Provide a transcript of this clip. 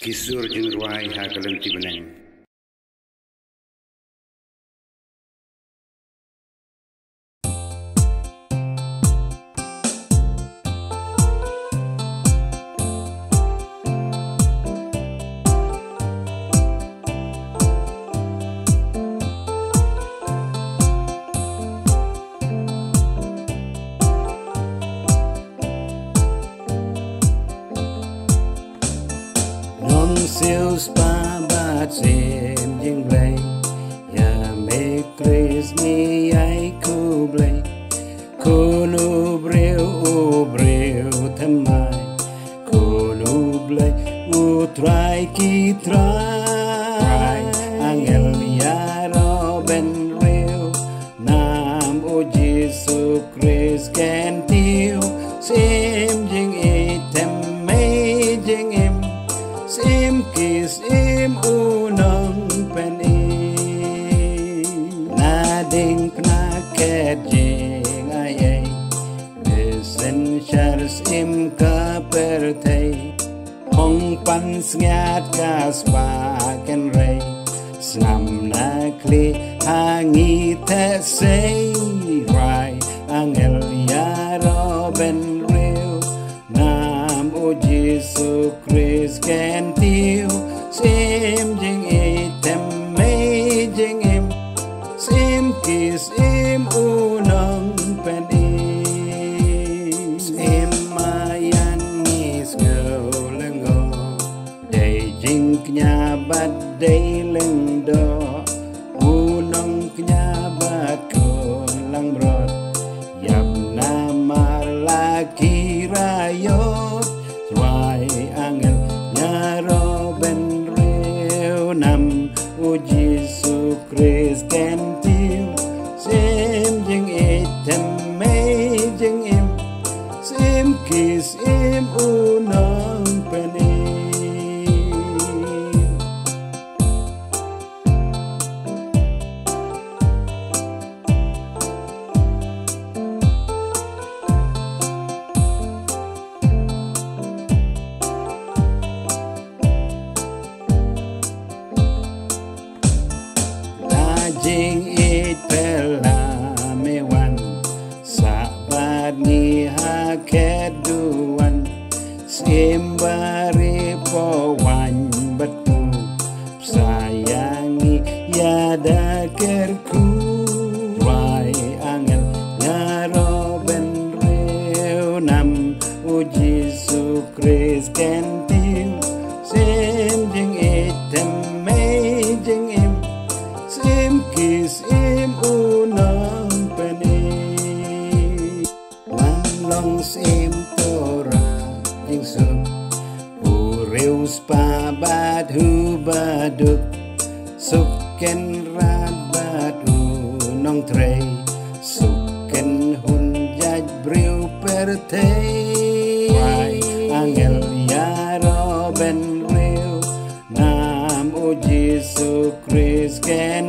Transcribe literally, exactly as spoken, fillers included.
Ki sur jingrwai ha ka lynti bneng. Nong siew spah bad sim jingblei, ïa me Khrist ngi ai khublei. Khun u briew, u briew thymmai, khun u Blei, u Trai ki trai. Angel ïaroh bynriew, nam u Jisu Khrist kyntiew. Sim jingïeit, thymmei jingim, sim ki sim u Nongpynim. Na diengphna khet jingai ei, bseiñ shar sim ka pyrthei. Phong pansngiat ka spah kynrei, snam na khlieh ha ngi theh sei. Rai angel ïaroh bynriew, nam u Jisu Khrist kyntiew. Sim jingïeit, thymmei jingim, sim ki sim u Nongpynim. Sim maïan ngi sngew lyngngoh, dei jingkñia bad dei lyngdoh. U nongkñia bad khun langbrot, ïap namar la ki raiot. Trai angel ïaroh bynriew, nam u Jisu Khrist kyntiew. Sim jingïeit, thymmei jingim, sim ki sim u Nongpynim. Da jingïeit pher la me wan, sah bad ngi ha khet duwan. Sim bari po waiñ bad u, bsa ïa ngi ïa da kyrkhu. Trai angel ïaroh bynriew, nam u Jisu Khrist kyntiew. Sim jingïeit, thymmei jingim, sim ki sim u Nongpynim. Wan long sim Torah jingsuk, u riewspah bad u baduk. Suk kynrad bad u nongtrei, suk kynhun jait briew pyrthei. Angel ïaroh bynriew, nam u Jisu Khrist kyn